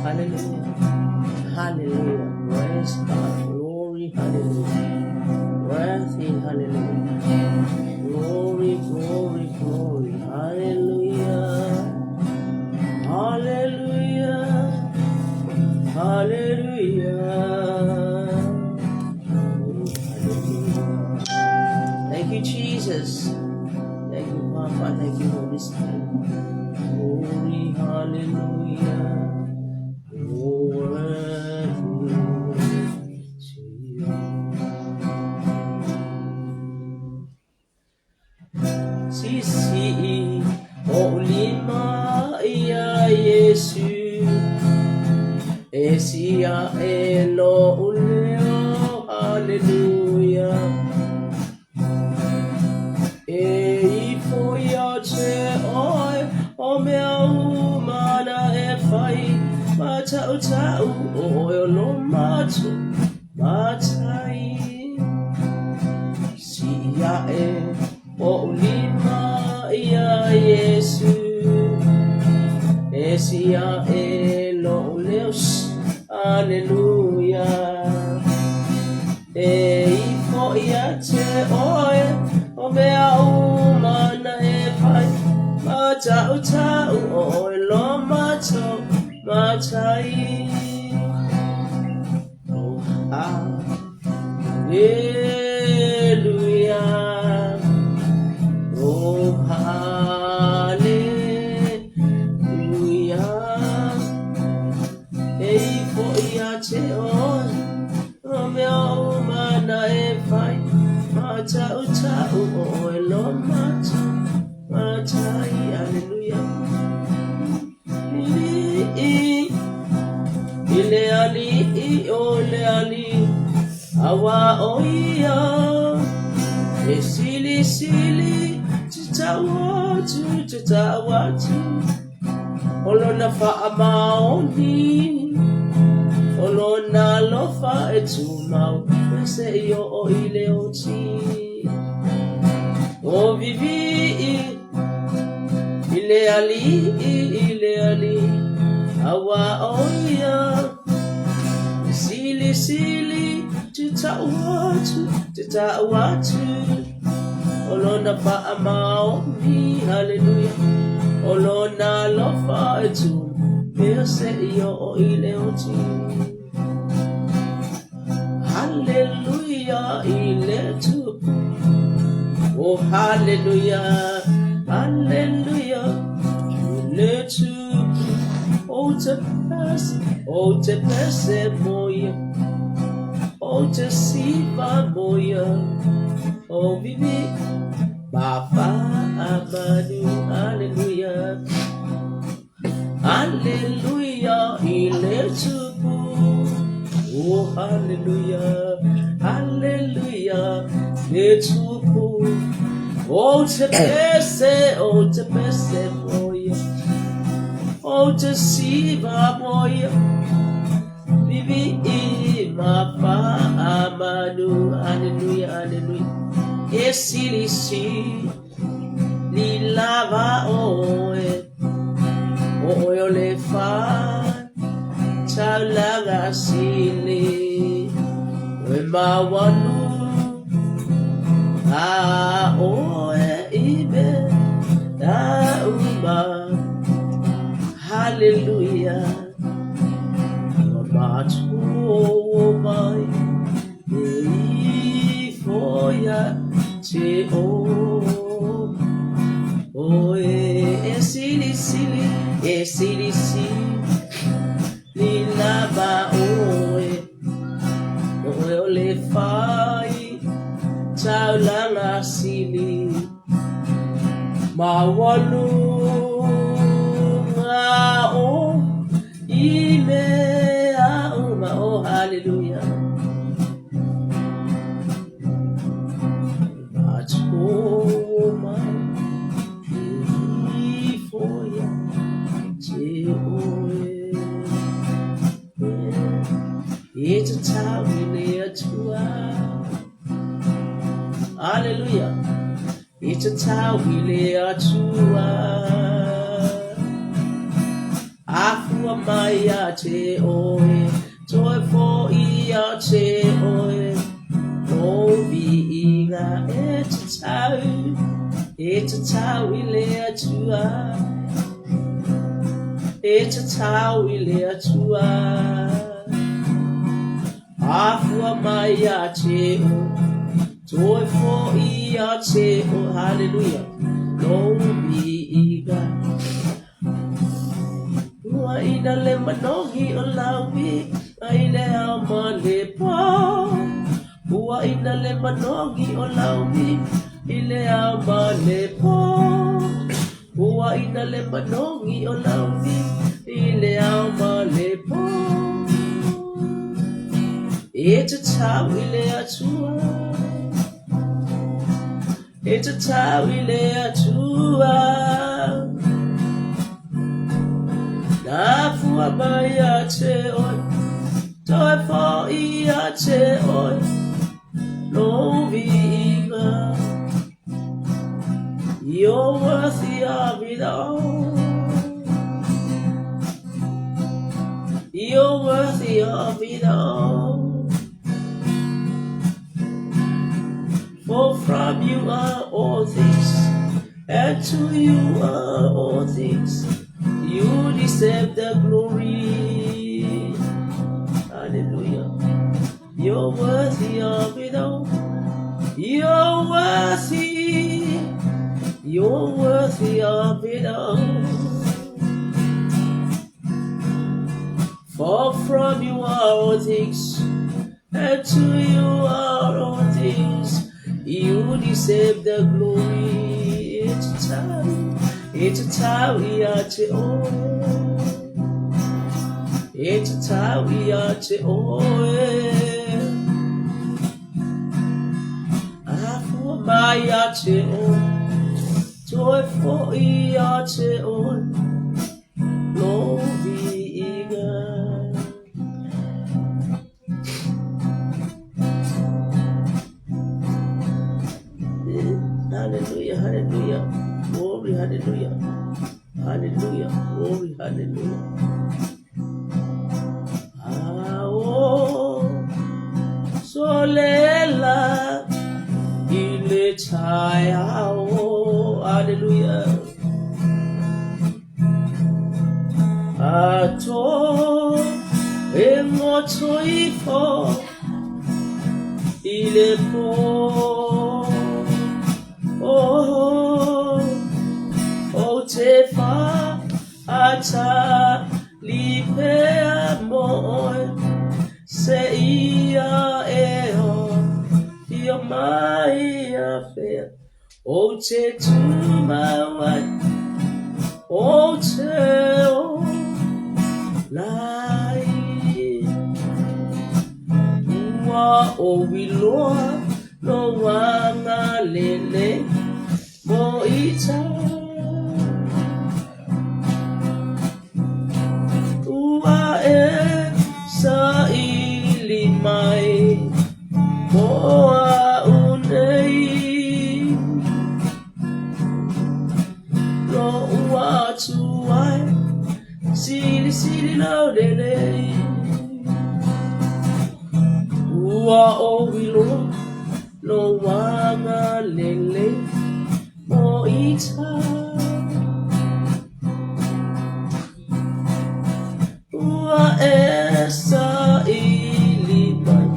Hallelujah. Hallelujah. Praise God. Glory. Hallelujah. Worthy. Hallelujah. Glory, glory, glory. Hallelujah. Hallelujah. Hallelujah. Oh, hallelujah. Thank you, Jesus. Thank you, Papa. Thank you, Holy Spirit. Glory, hallelujah. Oh, worthy to you. Sisi o lima ia Yesu e sia e lo uleo hallelujah e ifo ia te oe o mea umana e whai ma tau tau o oe o lo matu matai si ia e o ulima ia Yesu e sia e lo uleos hallelujah e ifo ia te oe o mea umana e whai ma tau tau o oe lo mato matai oh hallelujah oh hallelujah e ifo ia te oe o mea umana e whai ma tau tau o oe lo mato matai hallelujah I le ali o le ali awa o ia e sili sili te tau atu te tau atu o lona faamaoni o lona alofa e tumau e se i o i le oti o vivi i le ali i le ali awa o ia e sili sili te tau atu te tau atu o lona faamaoni hallelujah o lona alofa e tumau e se i o i le oti hallelujah i le tupu oh hallelujah hallelujah i le tupu o te pese o te pese moia o te siva moia o vivi Baba amanu hallelujah hallelujah i le tupu oh hallelujah hallelujah le tupu o te pese o te pese moia o te siva moia vivi i ma amanu hallelujah hallelujah e sili si li lava oe o oe o le fa taulaga sili o e mawalu a oe i me uma hallelujah ua matua mai e ifo ia te o oe e sili sili e sili sili lava oe oe o le fai taulaga sili maualuga o i mea uma oh hallelujah matua mai e ifo ia te oe e te tau i le Atua hallelujah e te tau i le Atua. Afua. Afua mai ia te oe, Toe foʻi ia te oe, Lou viiga e tatau, E tatau i le Atua, E tatau i le Atua. Afua mai ia te oe, Toe foʻi ia te oe, Hallelujah, Lou viiga. Ua ina le manogi o Lawi mai le ao ma le pō. Ua ina le manogi o Lawi i le ao ma le pō. Ua ina le manogi o Lawi i le ao ma le pō. E tatau i le Atua. E tatau i le Atua. Nā fua mai ia te oe, Toe foʻi ia te oe, Lou viiga. You're worthy of it all. You're worthy of it all. For from you are all things, and to you are all things. You deserve the glory. Hallelujah. You're worthy of it all. You're worthy. You're worthy of it all. For from you are all things, and to you are all things. You deserve the glory. E tatau ia te oe. E tatau ia te oe. Afua mai ia te oe. Toe foʻi ia te oe. Lou viiga. Hallelujah, hallelujah. Glory, hallelujah. Hallelujah, glory, hallelujah. Ah, oh, solela ile taeao. Hallelujah. Ato e moto ifo i le pō. Oh, o te whātali pea mō oe, se ia e o ia mai a whea. O te tūmau ai, o te o lai. Ua owiloa no Whangalele mo ita. Ua e saili mai mo au nei. Loʻu atu ai, silisili laulelei. Ua owiloa no Whangalele mo ita. Ua e saili mai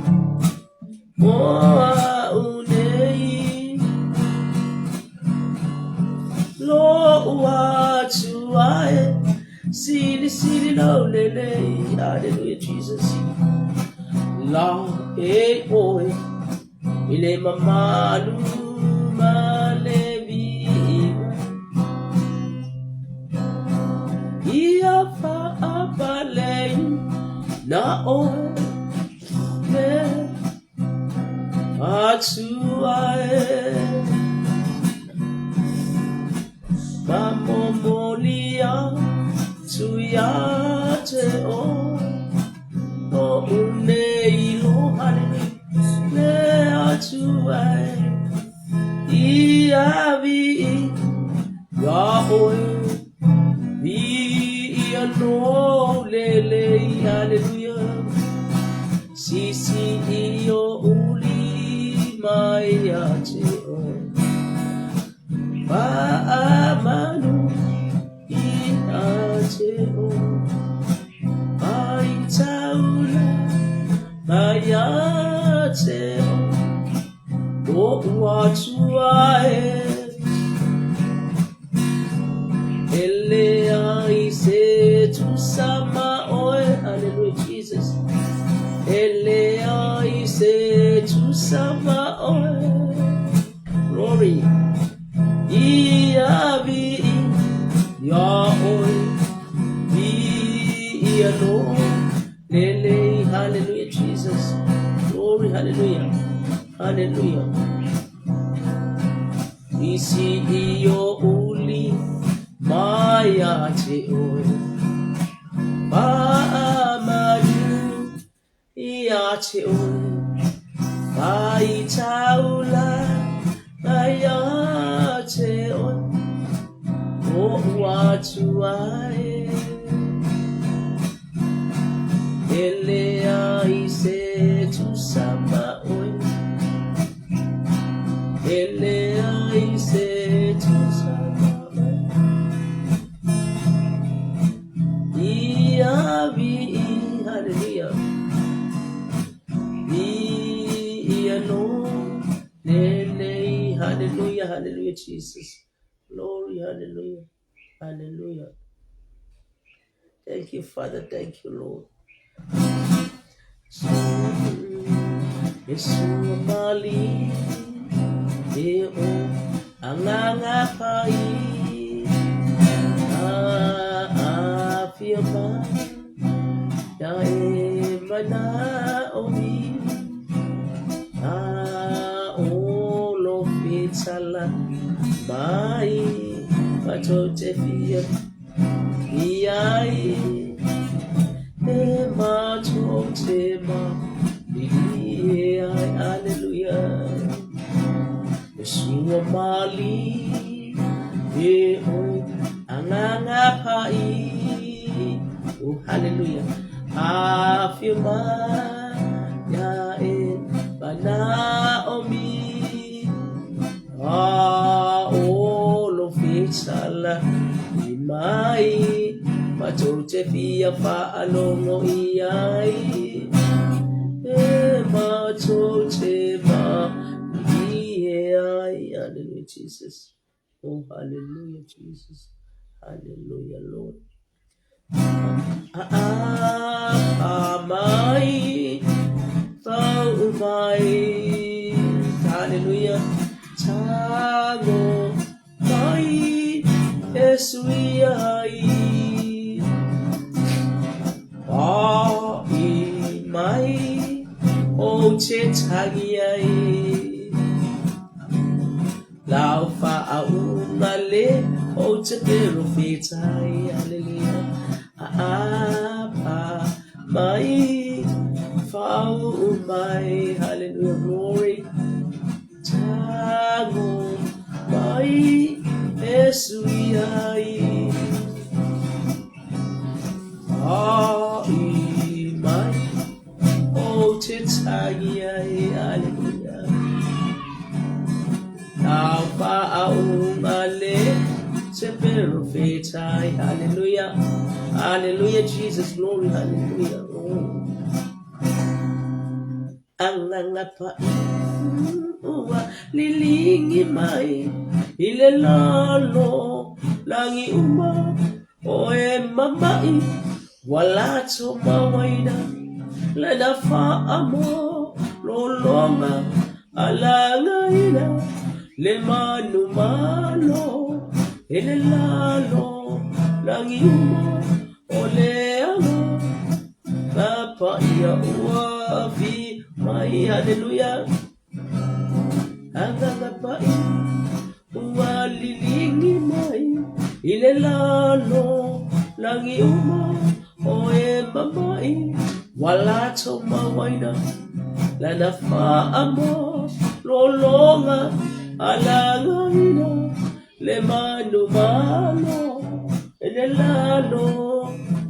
mo au nei. Loʻu atu ai, silisili laulelei. Hallelujah, Jesus. La e oe i le mamalu ma le viiga. Ia faapalei na oe le Atua e. Mamomoli atu ia te oe Noʻu nei loa le Atua e. Ia viia oe, viia nō. o lelei, hallelujah. Sisi i o uli mai a te o. Paamanu i a te o. Ai taula mai a te o. O ua tua e. E leai se tusa ma oe, hallelujah Jesus. E leai se tusa ma oe, glory. Ia vi ia oe, vi ia no, lele, hallelujah Jesus. Glory, hallelujah, hallelujah. Isi i o uli mai a te oe. Paamanu i a te oe. Pai taula mai a te oe. O ua atu ai. E leai se tusa ma oe. E leai se tusa ma oe. Ia vi hallelujah. Ia no lelei, hallelujah, hallelujah, Jesus. Glory, hallelujah, hallelujah. Thank you, Father. Thank you, Lord. Yesu mali e o anganga pai a a fia mai ya e mana o mi a o lo fitala mai pato te fia iai e matou te ma ai, hallelujah. Yeshua mali e o anganga pai, oh hallelujah. Afia mai ya e mana o mi a o lo fitala i mai matou te fia faalogo i ai e matou te ma ai. Hallelujah, Jesus. Oh, hallelujah, Jesus. Hallelujah, Lord. A mai tau mai, hallelujah. Tago mai e sui ai a i mai o te tangi ai lau whaaunga le o te perofetai, hallelujah. A pa mai whau mai, hallelujah, glory. Tago mai e sui ai a i mai o te tangi ai, hallelujah. Lau whaaunga le te perofetai, hallelujah. Hallelujah, Jesus, glory, hallelujah. Oh. Anganga pa ua lilingi mai i le lalo langi uma o e mamai walato mawaina lana faamo lolonga alangaina le manu malo e le lalo langi uma o le anga Papa ia ua vi mai, hallelujah. Anganga pai ua lilingi mai i le lalo langi uma o e mamai walato mawaina lana faamo lolonga alangaina le manu malo e le lalo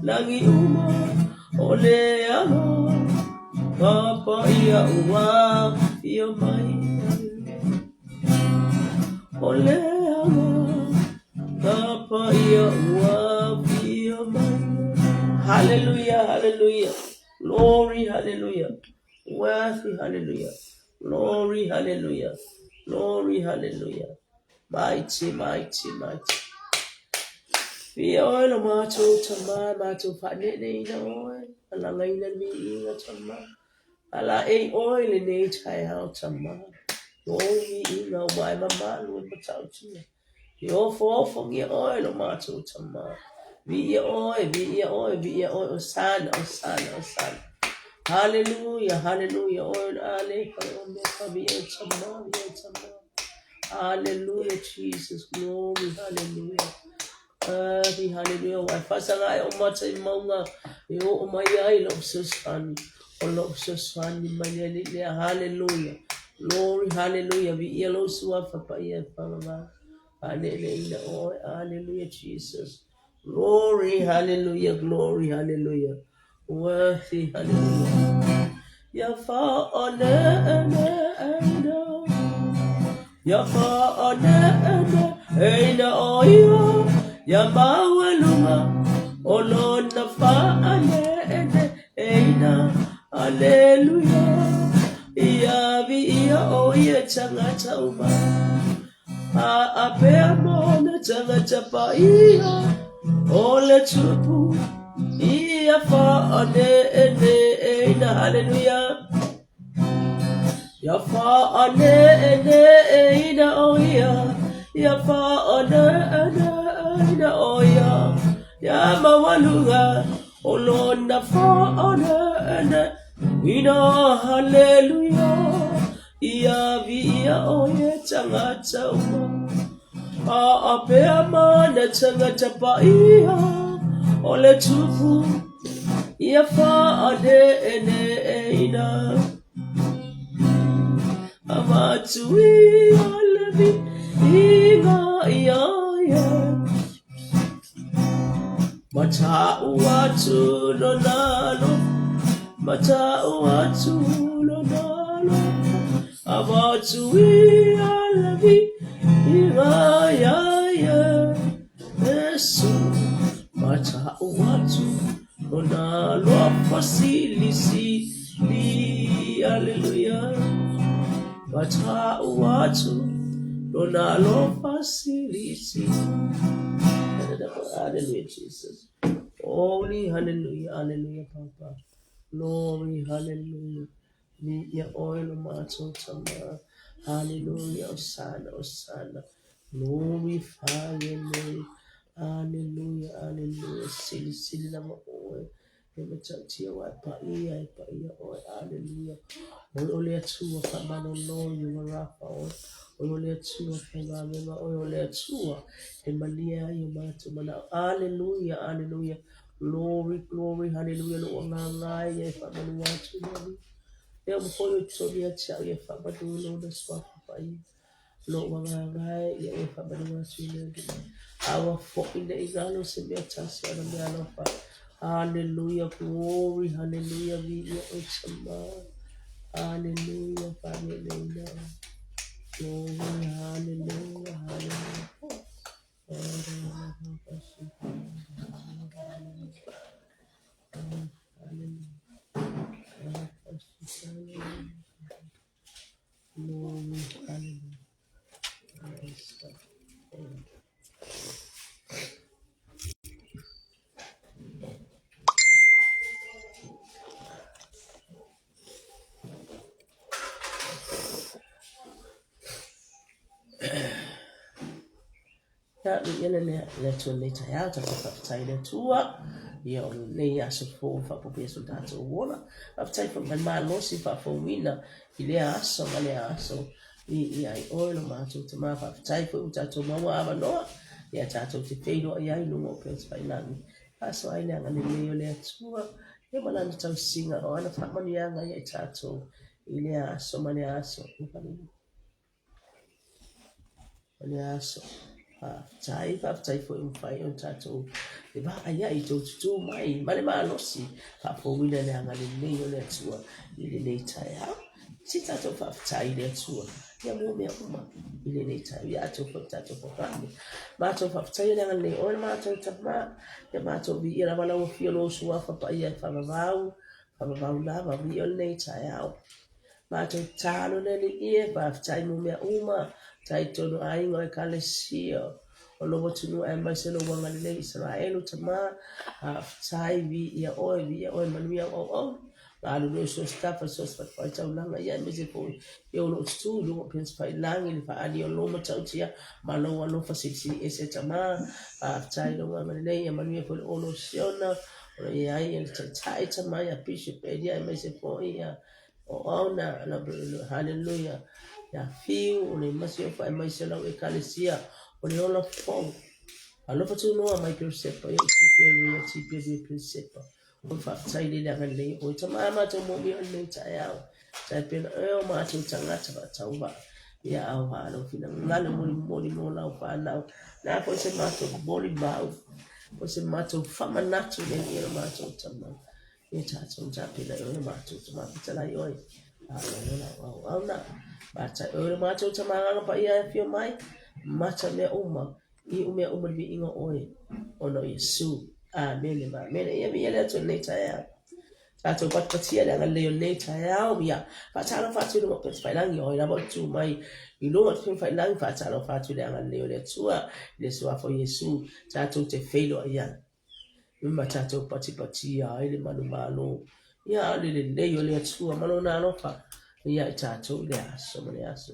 lagi uma o le aga ka paia ua afio mai. Haleluia. O le aga ka paia ua afio mai. Hallelujah, hallelujah. Glory, hallelujah. Worthy, hallelujah. Glory, hallelujah. Glory, hallelujah. Mighty, mighty, mighty. Viia oe lo matou tama, matou faaneeneeina oe, falagaina le viiga tama. Faalaei oe i lenei taeao tama. Lou viiga ua e mamalu e matautia. E ofoofogia oe lo matou tama. Viia oe, viia oe, viia oe, Osana, Osana, Osana. Haleluia, haleluia, oe o le Alefa le Omeka, viia oe tama, viia oe tama. Haleluia, Jesus, glory, haleluia. Worthy, haleluia, ua e faasaga ae ou mata i mauga e oo mai ai lou fesoasoani. O lou fesoasoani mai le Alii lea, haleluia. Glory, haleluia, viia lou suafa paia e fagavā. Faaneeneeina oe, haleluia, Jesus. Glory, haleluia, glory, haleluia. Worthy, haleluia. Ia faaneeneeina. Ia faaneeneeina o ia. Ia maualuga o lona faaneeneeina. Haleluia. Ia viia o ia tagata uma. A apea ma ona tagata paia o le Tupu ia faaneeneeina. Haleluia. Ia faaneeneeina o ia. Ia faaneeneeina o ia. Ia maualuga o lona faaneeneeina. Haleluia. Ia viia o ia tagata uma. A apea ma ona tagata paia o le Tupu ia faaneeneeina. Avatu ia le viiga ia ia. Matau atu lona alofa, matau atu lona alofa, avatu ia le viiga ia Iesu. Matau atu lona alofa silisili, aleluia. Matau atu lona alofa silisili. Hallelujah, Jesus. Holy, hallelujah, hallelujah, Papa. Glory, hallelujah. Viia oe lo matou tama. Hallelujah, Osana, Osana. Glorify your name. Hallelujah, hallelujah. Silisili lava oe. E matautia ua e paia, e paia oe. Aleluia. Oe o le Atua faamalolo, Ieova Rafa oe. Oe o le Atua faigamega, oe o le Atua e malie ai o matou manao. Aleluia, aleluia. Glory, glory, haleluia. Lou agaga e ia e faamanu atu i le Alii. Lea ua foi o i totonu ia te au ia faamanu i lona suafa paia. Lou agaga e ia e faamanu atu i le Alii. Aua foi ne i galo se mea tasi o ana mea alofa. Haleluia, glory, haleluia, viia oe Tama. Haleluia, faaleleiina oe. Glory, haleluia, haleluia. Glory, hallelujah. Praise God. Amen. Ia, viia le le Atua i lenei taeao, tatou faafetai i le Atua, ia o lenei aso fou e faaopoopo i aso o tatou ola. Faafetai foi mai le malosi faafouina i lea aso ma lea aso viia ai oe lo matou Tama. Faafetai foi ua tatou maua avanoa, ia tatou te feiloai ai i luga o Upegatafailagi. Faasoa ai le agalelei o le Atua, ia ma lana tausiga o ana faamanuiaga ia i tatou i lea aso ma lea aso. O lea aso. Faafetai, faafetai foi ua mafai ona tatou fevaaiai i tou tutū mai ma le malosi faafouina le agalelei o le Atua i lenei taeao. Se i tatou faafetai i le Atua ia mo mea uma i lenei taeao. Ia atoa foi le tatou polokalame. Matou faafetaia le agalelei o Oe le matou Tama, ia matou viia lava lau Afio lou Suafa Paia e faavavau, faavavau lava, viia o lenei taeao. Matou tatalo le Alii e, faafetai mo mea uma, faafetai tonu aiga o Ekalesia o lou atunuu aemaise lou agalelei Isaraelu Tama, faafetai viia oe, viia oe manuia au auauna, galulue so o se tafa so o se fatafaitaulaga ia aemaise foi e o lo o tutu i luga o upega tafailagi i le faaalia o lou matautia ma lou alofa silisili ese Tama, faafetai lou agalelei ia manuia foi le Olo o Siona o lo o i ai le Taitai Tama ia Bishop Elia aemaise foi ia Auauna, haleluia, ia Fiu, o le Masiofa aemaise lau Ekalesia, o le ola fou. Alofa tunoa mai Pirisepa, ia TPL, ia TPL Pirisepa. O faafetai le le agalelei o tama matou moomia o lenei taeao. Tai pena oe o matou tagata faatauvaa. Ia au alo finagalo molimoli mo lau whanau. Na foi se matou molimau. Po se matou whamanatu le ni o matou tama. Ia tatou tapena i oe lo matou Tama fetalai oe. A o lau auauna. Matai oe lo matou Tama agaga paia e afio mai. Mata mea uma. Iu mea uma le viiga o oe. Ona o Iesu. Amene ma amene. Ia viia le Atua i lenei taeao. Tatou patipatia le agalelei o lenei taeao. Ia faatalofa atu i luga o upega tafailagi. O ai lava o tu mai i luga o upega tafailagi. Faatalofa atu i le agalelei o le Atua. I le Suafa o Iesu. Tatou te feiloai ai. Ma tatou patipatia ai le manumalo, ia a o le lelei o le Atua ma Lona alofa ia i tatou i le aso ma le aso.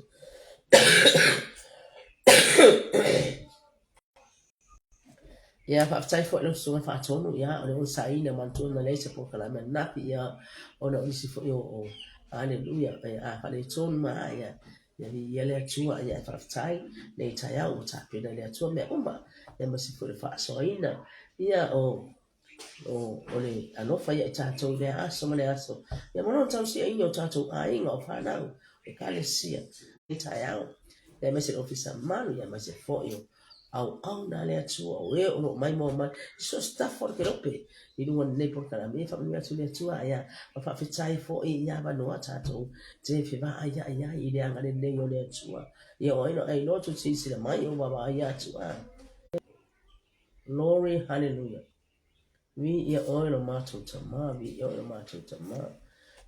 Ia, faafetai foi lau susuga faatonu, ia, o le onosaiina manatua na leai se polokalame ananafi, ia, ona o nisi foi o, haleluia, a faaletonu ma, ia, Ia viia le Atua, ia e faafetai nei taeao ua tapena e le Atua mea uma, ia aemaise foi le faasoaina, ia o, o, o le alofa ia i tatou i lea aso ma lea aso, ia ma lona tausiaina o tatou aiga, o fanau, ekalesia, nei taeao, ia aemaise le ofisa mamalu, ia aemaise foi o auauna a le Atua, o e o lo o maimoa mai, so o se tafa o le kelope i luga o lenei polokalame. Ia faamanuia atu le Atua, ia, ma faafetai foi i avanoa tatou te fevaaiai ai i le agalelei o le Atua. Ia o ai no ai loa tou silasila mai o vaavaai atu a. Glory, hallelujah. Viia oe lo matou Tama, viia oe lo matou Tama.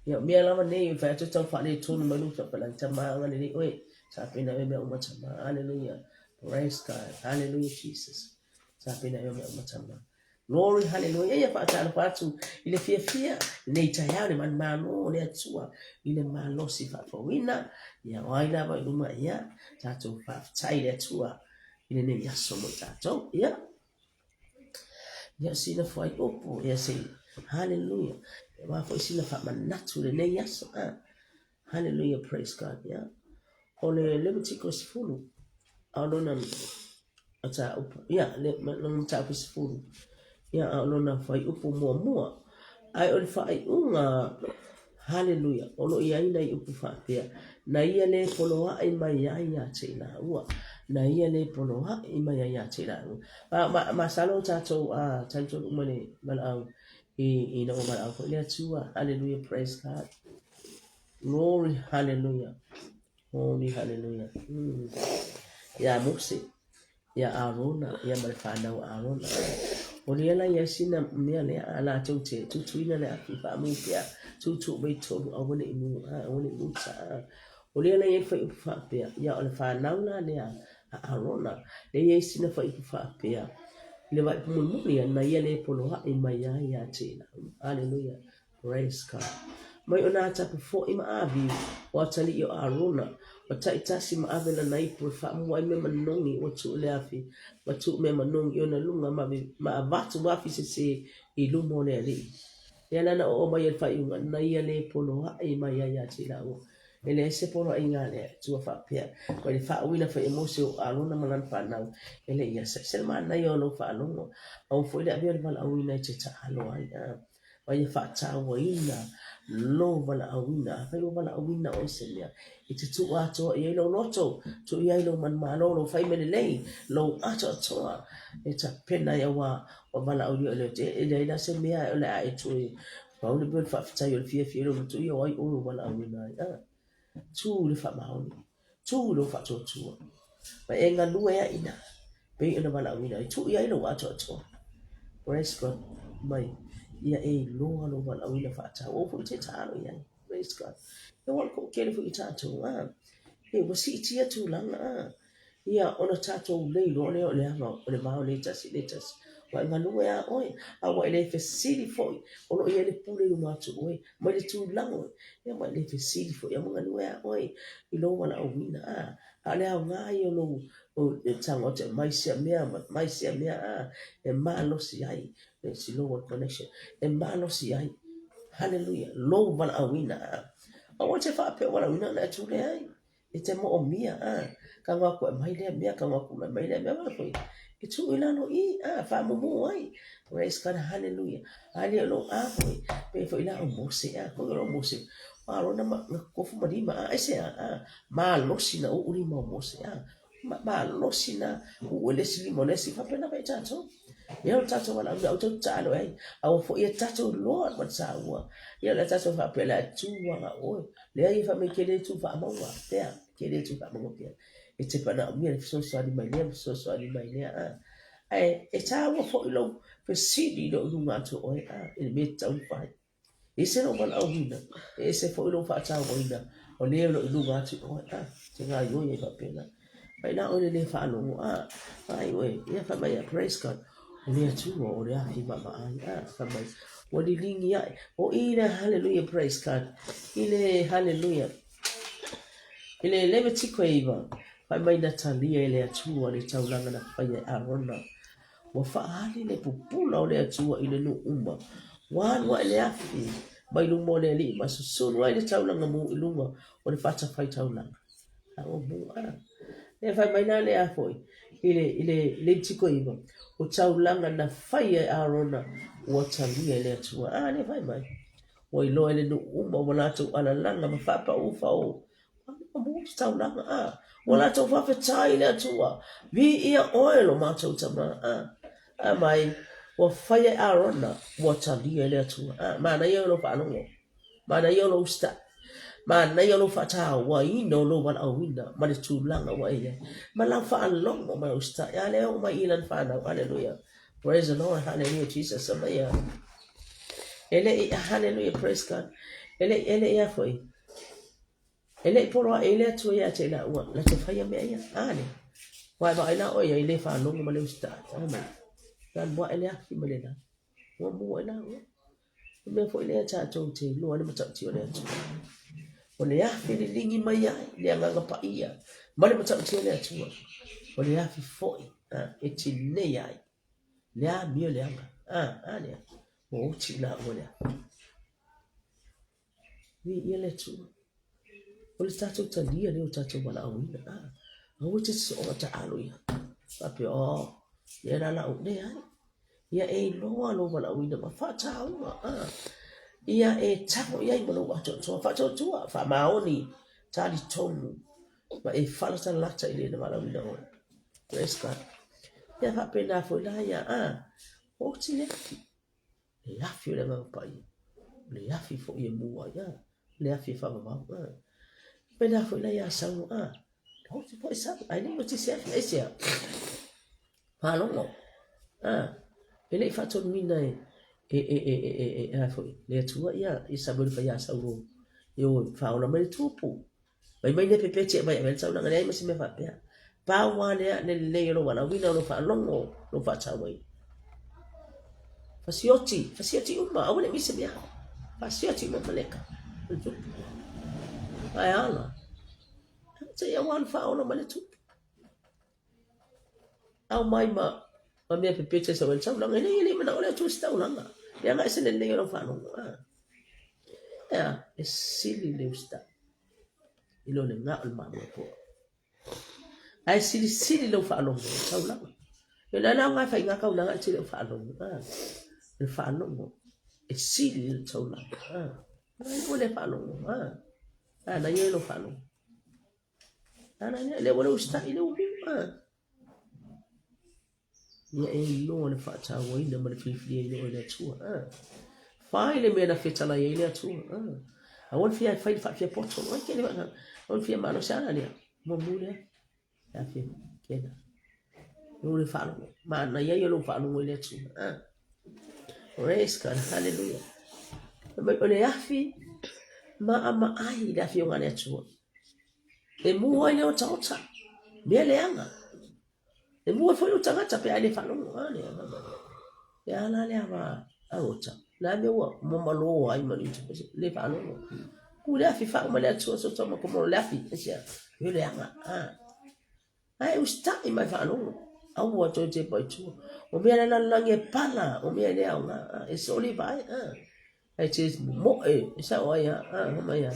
Ia, mea lava nei, e fai atu tau faaletonu mai luga tapalangi, Tama agalelei oe, tapena oe mea uma Tama, hallelujah, praise God, hallelujah Jesus, tapena oe mea uma Tama. Glory, hallelujah, ia faatalofa atu i le fiafia, lenei taeao le manumalo o le Atua, i le malosi faafouina, ia o ai lava i luma, ia, tatou faafetai i le Atua i lenei aso mo i tatou, ia. Ia sina fuaiupu, ia se hallelujah. Ia wā foi sina faamanatu lenei aso. Ah. Hallelujah, praise God. Ia. O le Levitiko 10, a o lona mataupu, ia, le, lona mataupu 10, ia, a o lona fuaiupu muamua. Ae o le faaiuga, hallelujah, o lo o i ai nai upu faapea, na ia le poloaʻi mai ai iā te i lāua, na ia le poloaʻi mai ai iā te i lāua. Ma, ma, masalo tatou a talitonu uma i le valaau, i, ina ua valaau foi le Atua, hallelujah, praise God. Glory, hallelujah. Holy, hallelujah. Iā Mose, iā Arona, ia ma le fanau a Arona. O lea la i ai sina mea lea a latou te tutuina le afi faamu pea, tutu mai totonu aua ne i mu, aua ne i muta. O lea la i ai fuaiupu faapea, ia o le fanau la lea a Arona, lea i ai sina fuaiupu faapea, i le vaaiupu mulimuli, na ia le poloaʻi mai ai iā te i laua. Hallelujah. Praise God. Mai o nā tapu foi ma Aviu, o atalii o Arona, ua taitasi ma ave lana ipu e faamua ai mea manogi ua tuu le afi, ma tuu mea manogi i ona luga ma ave, ma avatu afi sesē i luma o le Alii. Lea la na oo mai ai le faaiuga, na ia le poloaʻi mai ai ia te i lāua. E leai se poloaiga a le Atua faapea, mai le faauuina foi e Mose o Arona ma lana fanau, e le i asa. E ese le manaia o lou faalogo, aua foi le avea o le valaauina e te taalo ai. Ma ia faatauaina lou valaauina. Afai ua valaauina oe i se mea, e te tuu atoa i ai lou loto, tuu i ai lou manumalo, lou fai mea lelei, lou atoatoa e tapena ai aua ua valaaulia oe e E leai la se mea o le a e toe pau le mea o le faafetai o le fiafia i lou loto, ia o ai oe ua valaauina ai. A, tu i le faamaoni, tu i lou faatuatua, ma e galue ai i ina, pei ona valaauina ai, tuu i ai lou atoatoa. Praise God. Mai, ia e iloa lou valaauina faataua, aua foi e te taalo i ai. Praise God. Ia ua toatele foi o tatou, a, e ua siitia tulaga, a, ia ona tatou le iloa lea o le ava o le va o le tasi i le tasi. Ua e galue lava oe, a ua e le fesili foi, o lo o i ai le pule i luma atu o oe, mai le tulaga oe, ia ua e le fesili foi, a ua galue lava oe i lou valaauina, a, a o le aoga ia o lou o le tago atu e aumai sia mea ma aumai sia mea, a, e malosi ai, si lou connection, e malosi ai, haleluia, lou valaauina, a. Aua e te faapea o valaauina ona e tule ai, e te moomia, a, tago atu e aumai lea mea, tago atu e aumai lea mea, aua foi, e tuu i lalo i i, a, faamumu ai, praise God, haleluia. A le o lou a foi, pei foi la o Mose, a, foi o lou Mose, o Arona ma, na tofu ma lima, a, aisea, a, malosi na uu lima o Mose, a, malosi na uu e le isi lima o le isi, faapena foi tatou. Ia o le tatou valaauina, aua tatou te taalo ai, aua foi ia tatou iloa ma le saua. Ia o le a tatou faapea, o le a tu lava oe. Leai, e fai mai ke le tu faamauga pea, ke le tu faamauga pea. E te manaomia le fesoasoani mai lea ma fesoasoani mai lea, a. Ae e taua foi lou fesili i lou luga atu o oe, a, i le mea e tatau ona fai. E ese lou valaauina, e ese foi lou faatauaina o le o lo o i luga atu i oe, a, te gaoioi ai faapena. Mai la oe le le faalogo, a, ai oe, ia fai mai, praise God, o le Atua o le afi maamaai, a, fai mai, ua liligi ae, o i le hallelujah, praise God, i le hallelujah, i le Levitiko e 9, fai mai na talia e le Atua le taulaga na faia e Arona, Ua faaali le pupula o le Atua i le nuu uma. Ua alu ae le afi mai luma o le Alii ma susunu ai le taulaga mu i luga o le fatafaitaulaga. A ua mu a. Lea fai mai la lea foi i le, i le Levitiko 9, o taulaga na faia e Arona ua talia e le Atua. A, lea fai mai. Ua iloa e le nuu uma ua latou alalaga ma faapaū fao taulaga, a, ua latou faafetai i le Atua, viia oe lo matou Tama, a, a mai, ua faia e Arona, ua talia e le Atua, a, manaia o lou faalogo, manaia o lou usitai, manaia o lou faatauaina o lou valaauina ma le tulaga ua e i ai, ma lau faalogo ma lau usitai, a lea e oo mai i lana fanau, haleluia, praise the Lord, haleluia Jesus, amaia, e le i, haleluia, praise God, e le i, e le i a foi, E le i poloaʻi ai le Atua iā te i lāua, na te faia mea ia. A lea. Ua e vaai la ʻoe iai le faalogo ma le usitai. Fai mai, na alu aʻe le afi mai le lani. Ua mua ai lāua. O le mea foi lea tatou te iloa ai le matautia o le Atua. O le afi e liligi mai ai le Agaga Paia ma le matautia o le Atua. O le afi foi a, e tinei ai le amio leaga. A, a lea. Ua oti i lāua le afi. Viia le Atua. O le tatou talia lea o tatou valaauina. Ah, aua e te soona taalo ia. Faapea, oh, lea la lau, leai. Ia e iloa lou valaauina ma faataua. Ah, ia e tago i ai ma lou atoatoa, faatuatua, faamaoni, talitonu, ma e falatalata i le na valaauina oe. Praise God. Ia faapena foi la ia, ah, oti le afi. Le afi o le Agaga Paia, o le afi foi e mū ai, a, le afi e faavavau, a. Pēlā foi la iā Saulo, a, oti foi Saulo, ae le i oti se afi, aisea? Faalogo, a, e le i faatonuina e, e, e, e, e, e, e, a foi, le Atua ia, i Samuele fai iā Saulo, e o e faaola mai le tupu. Mai mai le pepeti e mai le taulaga leai ma se mea faapea. Pau lava lea le lelei o lou valaauina, o lou faalogo, lou faatauaina. Fasioti, fasioti uma, aua ne i misi se mea. Fasioti uma ma leka. Le tupu. Ae ala. Seia ua alu faaola mai le tupu. Aumai ma ma mea pepeti e sau ai le taulaga. E leai, e le i manao le Atua i se taulaga. Leaga e ese le lelei o lau faalogo. A. Ea, e sili le usitai i lo le gao o le mamoe. Ae silisili lau faalogo i le taulaga. E le aoga e fai ngā taulaga e te le o faalogo. A. Le faalogo. E sili le taulaga. Ah. Ai ua le faalogo. Ah. Ah, na ia lo faalogo. Ah, na ia le ua le usita'i le umu. Ah. Ia e iloa le faatauaina ma le filifiliaina o le Atua. Ah. Fai le mea na fetalai ai le Atua. Ah. Aua le fia fai le faafiapoto. Ai ke le aua le fia malosi ana lea. Mumu lea. Ia fia kena. Lou le faalogo. Manaia ia lou faalogo i le Atua. Ah. Praise God. Hallelujah. O le afi maamaai i le afioga a le Atua. E mu ai le otaota. Mea leaga. E mua foi lou tagata pe a le faalogo a le le a la le ava a ota le a mea ua momalo ai ma le le faalogo ku le afi faauma le Atua so toma komo le afi asia le leaga a ae usita'i ma e faalogo aua toe tepa i tua o mea le lalolagi e pala o mea e le aoga e soliva ai a Ae te momoe, e sao ai a, a, mai a.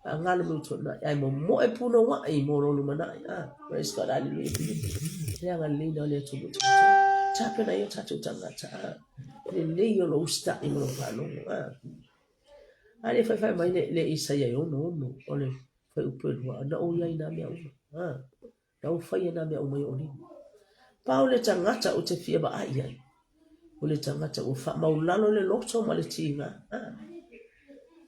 A ngalo me utuanai, ae momoe punouai mo lo lumanai, a. Praise God, hallelujah. Le agalelei na o le Atua mo tatou. Tapena ai o tatou tagata, a. Lelei o lo usita'i ma lo faalogo, a. A le faifai mai le, le Isaia e 66, o le fuaiupu e 2, na ou i ai nā mea uma, a. Na ou faia nā mea uma i o'u lima. Pau le tagata ou te fia vaai i ai, o le tagata ua faamaulalo le loto ma le tiga. Ah.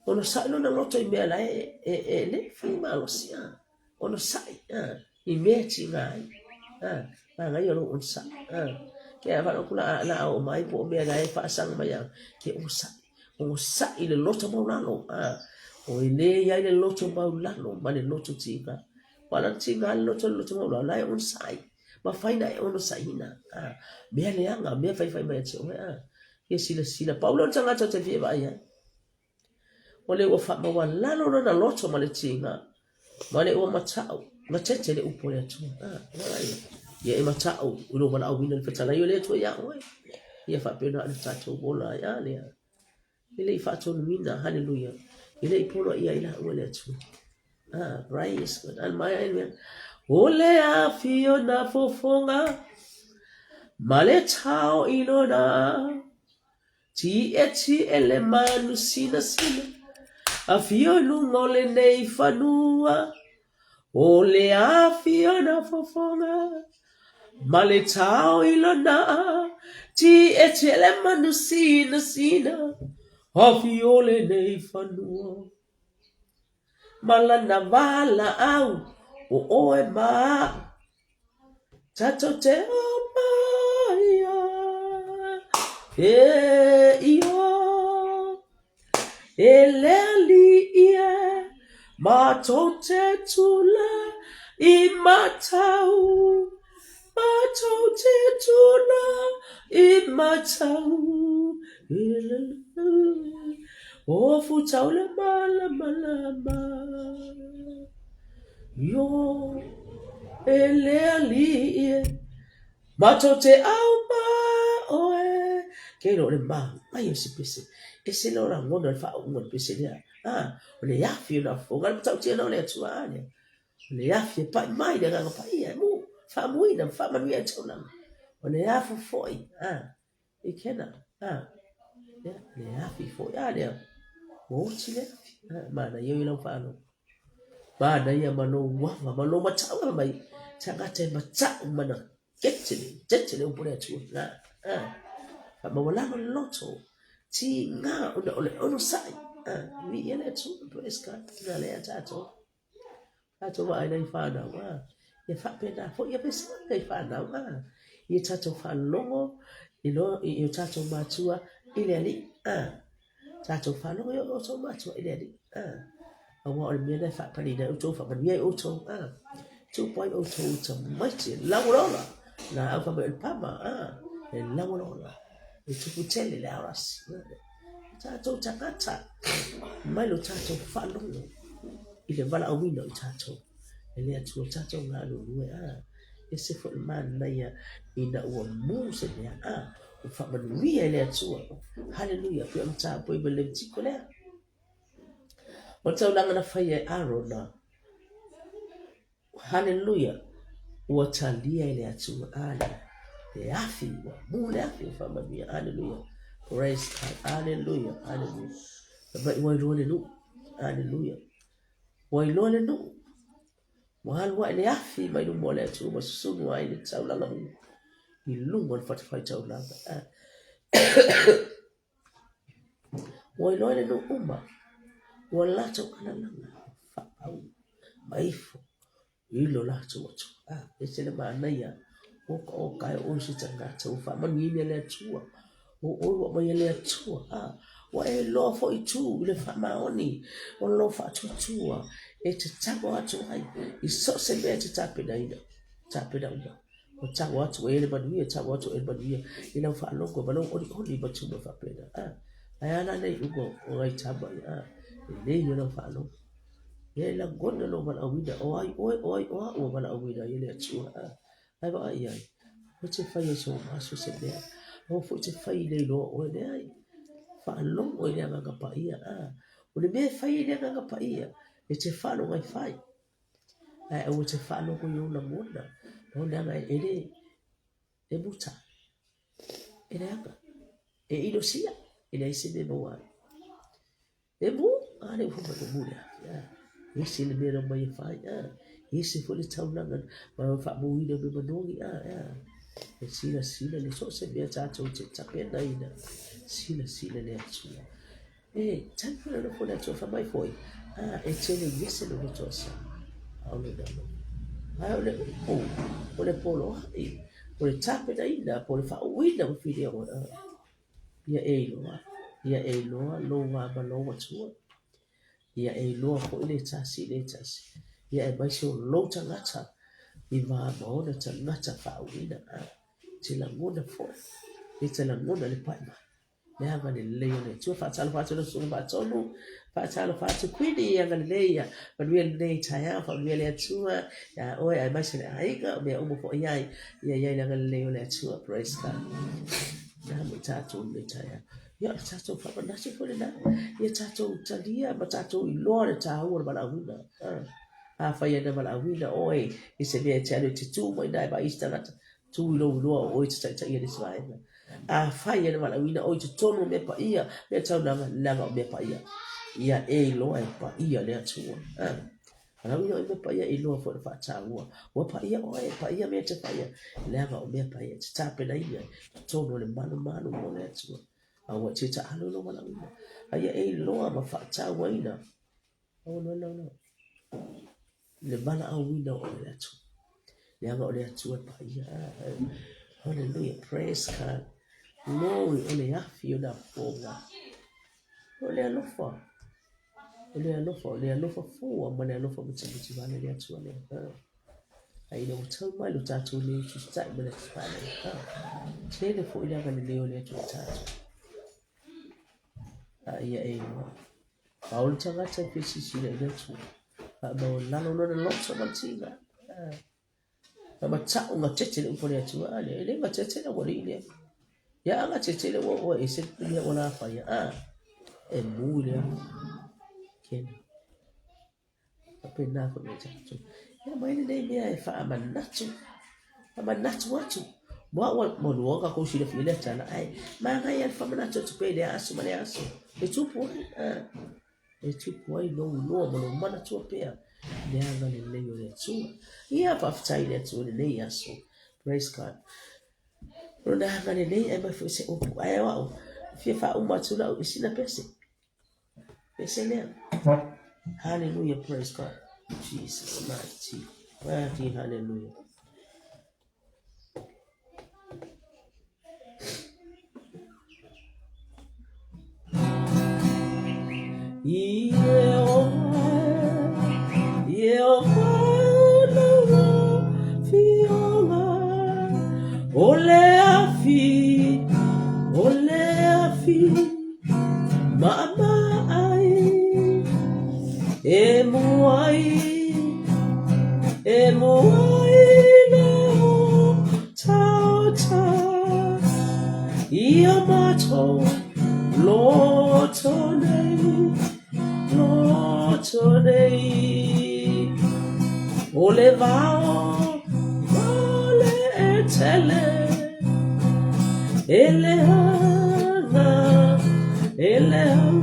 Onosai lona loto i mea la e, e, e le fai malosi. Ah. Onosai ah. i mea e tiga ai. Ah. Manaia lou onosai. Ah. Ke a whalo kula la o mai po o mea la e whaasaga mai au. Ke onosai. Onosai le loto maulalo. Ah. O e le iai le loto maulalo ma le loto tiga. Ua ala tiga le loto le loto maulalo la e onosai. Mafai na e onosaiina. Ah. Mea leaga, mea faifai mai ia te oe. Ah. Ia silasila. Pau lea o le tagata ou te fia vaai ai. O le ua faamaualalo lona loto ma le tiga, ma le ua mata'u, gatete le upu a le Atua. Ah, ia e mata'u i lou valaauina i le fetalai o le Atua iā oe. Ia faapena ona tatou ola ai. A lea. E le i faatonuina, haleluia, e le i poloaia ai laua e le Atua. Ah, praise God. An mai ai mea. O le afi o nā fofoga, ma le tao i lona. Tietie le manu sinasina, afio i luga o lenei fanua. O le afi o nā fofoga, ma le tao i lona. Tietie le manu sinasina, afio lenei fanua. Ma lana valaau, o ʻoe ma aʻu, tatou te omai ai. E io, e le aliʻi e, matou te tulai matau, matou te tulai matau. E le, o futau le malamalama. Io, e le aliʻi e, matou te au ma ʻoe. Ke ilo o le manaia o se pese. Ese le lagona o le faauuga o le pese lea. A, o le afi o nā fofoga, le matautia na o le Atua, a lea. O le afi e paʻi mai le Agaga Paia e mū, faamuina ma faamanuia i taulaga. O le afu foi, a, i kena, a, ia, le afi foi, a lea, ua oti le afi, a, manaia i lau faalogo. Manaia ma lou ava, ma lou matau ava mai, tagata e matau mana kete le, tete le upu le Atua, a, a, faamaualalo le loto, tiga ona o le onosai, a, viia le Atua, praise God, na lea tatou. Tatou vaai nai whanau, a. Ia faapena foi ia faisala nai whanau, a. Ia tatou faalogo i lo i o tatou matua i le Alii, a. Tatou faalogo i o outou matua i le Alii, a. Aua o le mea lena e faapalina ai outou, faamanuia ai outou, a. Tupu ai outou i tamaiti e lauolola, laau fai mai o le pama, a. E lauolola, e tupu tele le aorasi, a. Tatou tagata mai lo tatou faalogo i le valaauina o i tatou e le Atua tatou galulue a ese foi le manaia ina ua mu se mea a ua faamanuia e le Atua. Haleluia, pei ona tapuai mai le Levitiko lea. O le taulaga na faia e Arona. Haleluia! Ua talia e le Atua. A le, le afi, ua mu le afi o faamanuia. Haleluia! Praise God. Hallelujah. Hallelujah. Fai mai ua iloa le nuu. Hallelujah. Ua iloa le nuu. Ua alu ae le afi mai luma o le Atua ma susunu ai le taulaga mu i luga o le fatafaitaulaga. Ah. Ua iloa le nuu uma. Ua latou alalaga faapau ma ifo i lo latou Atua. Ah, ese le manaia o ka o kae o se tagata ua faamanuiaina e le Atua. O oe ua aumaia e le Atua. Ah, ua e iloa foi tu i le faamaoni o lou faatuatua e te tago atu ai i so o se mea e te tapenaina, tapena uma. Ua tago atu e le manuia, tago atu e le manuia i lau faalogo ma lou olioli ma tuma faapena. Ah, ae a la le iuga o nai tama ia? Ah, lelei ia lau faalogo. Ia e lagona lou valaauina, o ai oe, o ai o au ua valaauina ai e le Atua. Ah, ae vaai i ai, aua te faia i sou maso se mea, aua foi te fai i le iloa oe, leai. Faalogo i le Agaga Paia. Ah, o le mea e fai i le Agaga Paia, e te faalogo ai fai. Ae aua te faalogo i ou lagona, o leaga e le, e muta, e leaga, e inosia, e leai se mea e maua ai. E mu, a le ua mai mu le afi, a. Ese le mea na mai e fai, a. Ese foi le taulaga ma faamuina me manogi, a, a. E silasila le so o se mea tatou te tapenaina, silasila le Atua. E tali foi le alofa o le Atua, fai mai foi, a, e te le ese lou loto asa, a o lona alofa. Ae o le upu, o le poloai, o le tapenaina, po o le faauuina o filia oe, a. Ia e iloa, ia e iloa lou va ma lou Atua. Ia e iloa foi le tasi i le tasi. Ia aemaise o lou tagata i va ma ona tagata faauuina. A, te lagona foi, e te lagona le pai mai. Le agalelei o le Atua. Faatalofa atu lau Susuga Faatonu, faatalofa atu Kuini, agalelei ia manuia lenei taeao, faamanuia le Atua ia oe aemaise le aiga, o mea uma foi i ai, ia i ai le agalelei o le Atua. Praise God. Na mo i tatou lenei taeao. Ia, o le tatou faamanatu foi lena, ia tatou talia ma tatou iloa le taua o le valaauina. Afai e na valaauina oe i se mea e te alu e te tu mai i ina e vaai i se tagata, tu i lou iloa o oe e te taitaia le isi vaega. Afai e na valaauina oe i totonu o mea paia, mea taulaga, leaga o mea paia. Ia e iloa e paia le Atua. Valaauina oe i mea paia, e iloa foi le faataua. Ua paia oe, paia mea e te faia, leaga o mea paia e te tapenaina i totonu o le malumalu o le Atua. A ua te taalo i lou valaauina. A ia e iloa ma faatauaina. Aua loa lau lau. Le valaauina o le Atua. Leaga o le Atua e paia. Hallelujah. Praise God. Glory o le afi o le afoga. O le alofa. O le alofa, o le alofa fua ma le alofa matimati vale le Atua lea. Ai ina ua tau mai lo tatou leo tusita'i ma le Atua. Tele foi le agalelei o le Atua tatou. A ia e iloa. Pau le tagata e fia silasila i le Atua. Faamaualalo lona loto ma le tiga. Ma mata'u gatete le upu a le Atua. A lea, e le gatete le aualii lea. Ia a gatete le ua ua ese le mea ua la faia. A, e mu i le afi. Kena. Faapena foi ia tatou. Ia aumai lenei mea e faamanatu, faamanatu atu. Mo au ua lua tatou silafia lea tala, ae manaia le faamanatu atu pea i lea aso ma lea aso. E tupu ai, a, e tupu ai lou iloa ma lou manatua pea le agalelei o le Atua. Ia faafetai i le Atua i lenei aso. Praise God. Lona agalelei ae mai foi se upu. Ae o au, e fia faauma atu lau i sina pese. Pese lea. Hallelujah, praise God. Jesus mighty. Mighty hallelujah. O le afi, o le afi Maama ai, e mu ai, e mu ai le otaota i o matou loto nei, loto nei. O le vao ma le etele, e leaga.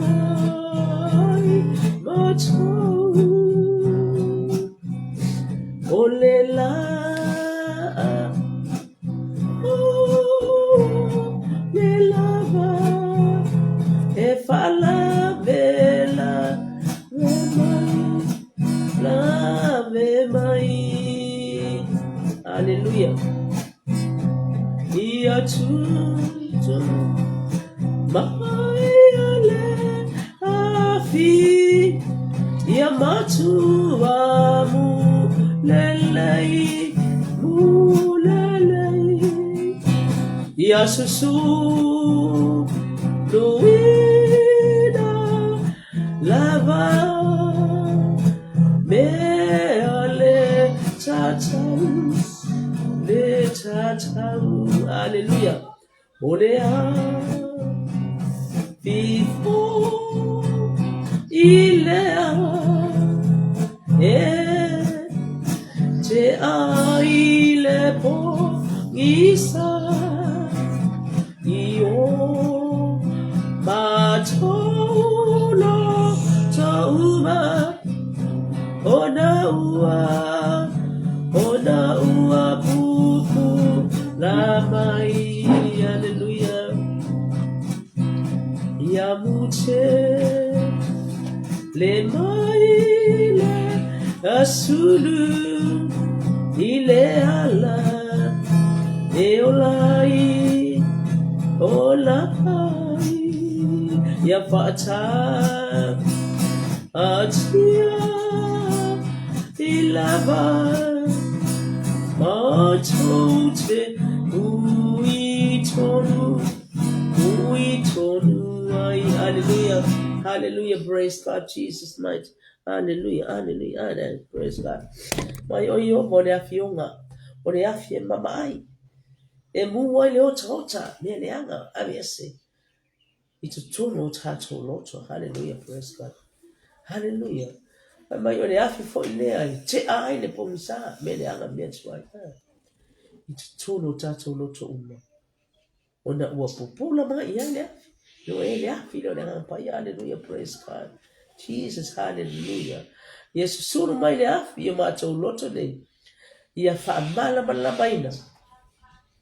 Mai matou o le la o le lava e faalavelave mai, lave mai. Hallelujah. Ia tutu mai le afi ia matua mulelei mulelei ia susu luina lava mea le tatau le tatau. Hallelujah. O le afi foi lea e tea i le pogisa i o matou loto uma ona ua ona ua pupula mai. Hallelujah. Ia mute le mai le asulu i le ala e ola ai ola ai ia faataatia i lava matou te ui tonu ui tonu ai. Hallelujah. Hallelujah. Praise God. Jesus might. Hallelujah. Hallelujah. Hallelujah. Praise God. Mai oi o mo le afioga o le afi e mama ai. E mū ai le otaota mea leaga aveese i totonu o tatou loto. Hallelujah. Praise God. Hallelujah. Fai mai o le afi foi lea e tea ai le pogisa mea leaga mea tuai. I totonu o tatou loto uma. Ona ua pupula mai i ai le afi. Ua e le afi lea o le Agaga Paia. Hallelujah. Praise God. Jesus. Hallelujah. Ia susulu mai le afi i o matou loto nei. Ia faamalamalamaina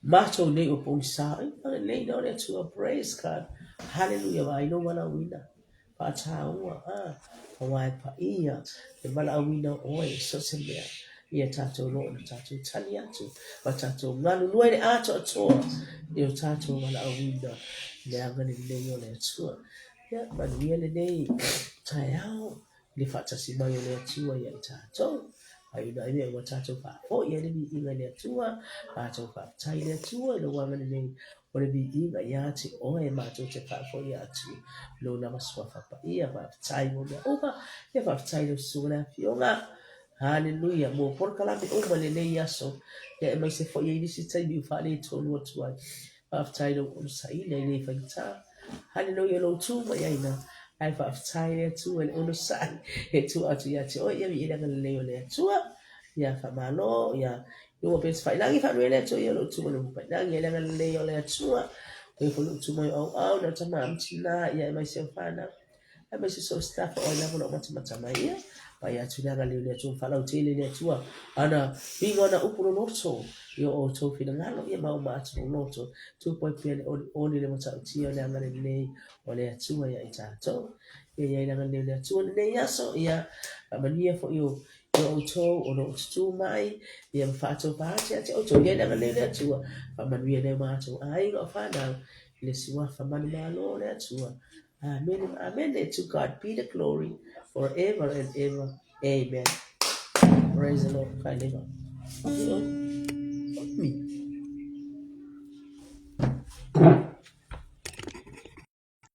matou nei o pogisa. Ai, nei na o le Atua. Praise God. Hallelujah. Vaai lou valaauina. Faataua, a, aua e paia le valaauina o oe so o se mea ia tatou loa ona tatou tali atu ma tatou galulue i le atoatoa i o tatou valaauina i le agalelei o le Atua. Ia, manuia lenei taeao i le faatasi mai o le Atua ia i tatou. Ai ina ia ua tatou faafoi ai le viiga i le Atua, matou faafetai i le Atua i lou agalelei o le viiga ia te oe matou te faafoi atu lou lava suafa paia. Faafetai mo mea uma, ia faafetai lau susuga le afioga. Haleluia, mo polokalame uma lenei aso, ia aemaise foi ai nisi taimi ua faaletonu atu ai. Faafetai lou onosaiina i lenei faigata. Haleluia, lou tu mai aina. Ae faafetai le Atua i le onosai e tua atu ia te oe, ia viia le agalelei o le Atua. Ia faamalo, ia ua pe failagi faamanuia le Atua ia lou tu mai failagi le agalelei o le Atua. Oe foi lou tu mai auau na tama ma tina ia aemaise o whanau. Aemaise so staff o lava lo matamata mai ia. Pai atu le agalelei o le Atua, faalautele le Atua. Ana uiga ona upu loloto i o outou finagalo ia ma uma atu loloto. Tupu ai pea le olioli le matautia o le agalelei o le Atua ia i tatou. Ia iai le agalelei o le Atua lenei aso, ia faamanuia foi o i o outou o lo o tutū mai, ia ma faatofa ati ia te outou. Ia i le agalelei o le Atua, faamanuia nai o matou aiga o whanau, i le suafa manumalo o le Atua. Amen and amen. To God be the glory forever and ever. Amen. Praise the Lord. Kai leva. Mi.